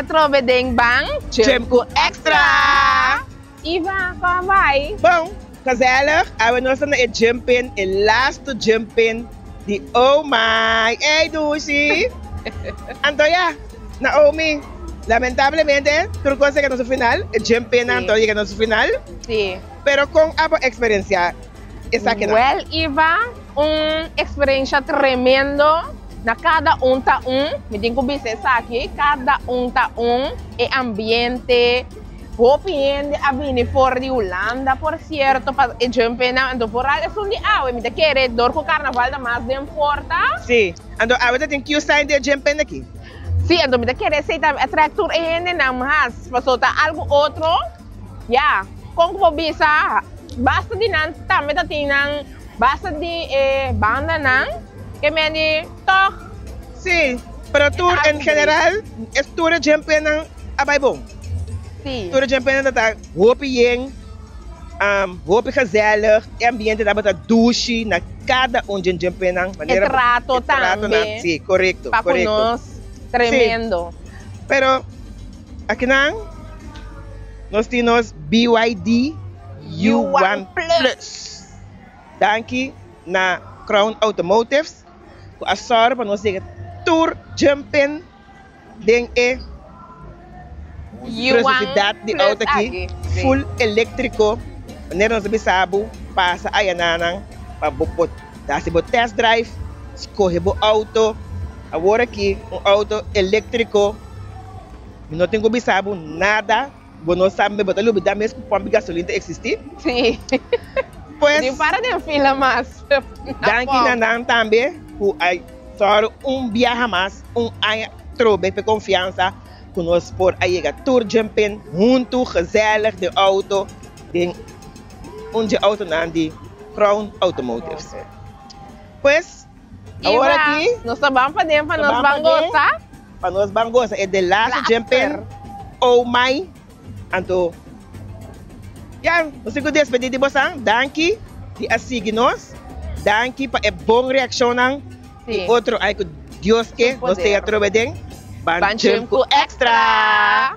Atrobe den Ban Jump ku Extra! Iva, kon bai? Bon, gezellig. Awe nos ta na e jumpin, e laatste jumpin di Oh My! Ey Dushi! Anto ya, Naomi, lamentablemente tur kos yega na su final, e jumpinnan anto yega na su final. Sí. Pero kon abo eksperensiá esakinan? Wèl Iva, un eksperensha tremendo. Na kada un ta un, mi tin ku bisa esaki, kada un ta un, e ambiente, Hopi hende a bini for di Hulanda por cierto pa e jumpennan, anto vooral esun di awe mi ta kere dor cu carnaval ta mas den porta. Sí, anto awe ta tin kiu sign di e jumpen aki. Sí, anto mi ta kere esey ta atrae tur e hendenan mas, pasobra ta algo otro, ya, con cu bo bisa basta di nan tambe ta tin nan, basta di e bandanan ke men di toch. Sí, pero tur en general es tur e jumpennan a bai bon. Sí. Tur e djempenan ta ta hopi yen, hopi gezellig, e ambiente tabata dushi na kada un dje djempenan. E trato tambe. Sí, korekto, Pa ku korekto. nos, tremendo. Sí. Pero akinan nos tin nos BYD U1 Plus. Danki na Crown Automotives ku a sòru pa nos yega tur djempen. Den e preciosidad di auto aki, full electrico, manera nos a bisa bo, pasa ayananan pa bo por haci bo test drive, scoge bo auto. Awor aki un auto electrico, mi no tin cu bisa bo nada. Bo no sa, bo ta lubida mes ku pòmp di gasolin ta eksistí. Sí. Pues. Ni para den fila mas. Danki na nan tambe ku a sòru un biaha mas, un aña trobe p'e konfiansa ku nos por a yega tur djempen huntu gezellig den outo den un dje outonan di Crown Automotives. Pues. Awor aki. Nos ta ban paden pa nos ban gosa. Pa nos ban gosa. E de laatste jumpen. Oh my. Anto. Ya, nos tin ku despedí di bosan. Danki di a sigui nos. Danki pa e bon reakshonnan. I otro ai ku Dios ke nos ta atrobe den Ban Jump ku Extra.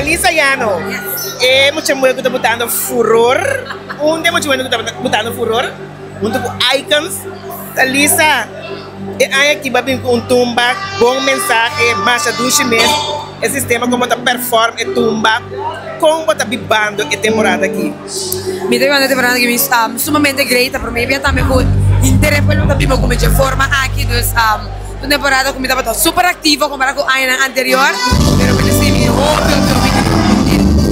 Talisa Yano, e mucha muhe ku ta botando furor, un di e mucha muhe ku ta botando furor huntu ku Icons. Talisa, e aña aki bo a bin ku un tumba, bon mensahe, masha dushi mes, e sistema kon bo ta perform e tumba, kon bo ta bibando e temporada aki? Mi ta bibando e temporada aki mi sumamente great, ta prome bia tambe ku henter e pueblo ta biba ku mi dje forma aki, dus un temporada ku mi tabata super aktivo kompara ku añanan anterior, pero mi ta sinti mi hopi hopi hopi contento.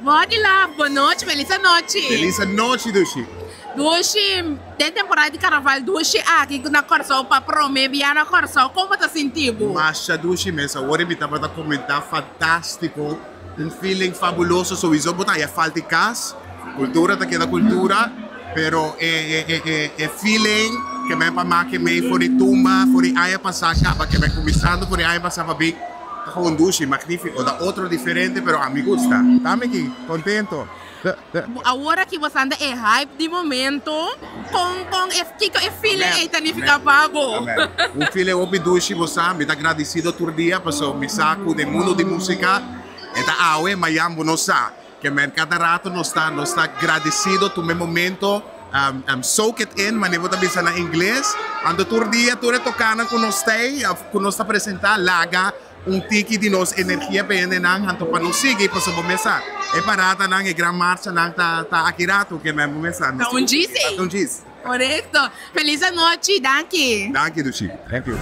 Body Love, bo nochi, felis anochi. Felis anochi Dushi. Dushi, den temporada di carnaval Dushi aki na Kòrsou pa prome bia na Kòrsou, kon bo ta sinti bo? Masha Dushi mes, awor mi tabata komentá fantástiko, un feeling fabuloso, sowiso bo ta haya falta di kas, kultura ta keda kultura, pero e e e e feeling ke men pa make mei for di tumba for di aña pasá kaba ke men kuminsando for di aña pasá pa bin ta gewoon dushi, magnífiko, ta otro diferente pero ami gusta. Tami aki kontento. Awor aki bo sa anda e hype di momento, kon kon e kiko e feeling ei ta nifiká pa bo? Un feeling hopi dushi bo sa, mi ta gradisido tur dia pasobra mi sa ku den mundo di musika e ta awe mayan bo no sa. Ke men kada rato nos ta nos ta gradisido tuma e momento soak it in manera bo ta bisa na ingles, anto tur dia tur e tokanan ku nos ta ei òf ku nos ta presentá laga un tiki di nos energia pa e hendenan anto pa nos sigui pasobra bo mes sa e paradanan e gran marchanan ta ta aki rato ke men bo mes sa Ta un djis ei. Ta un djis. Korekto. Felis anochi. Danki. Danki Dushi. Thank you.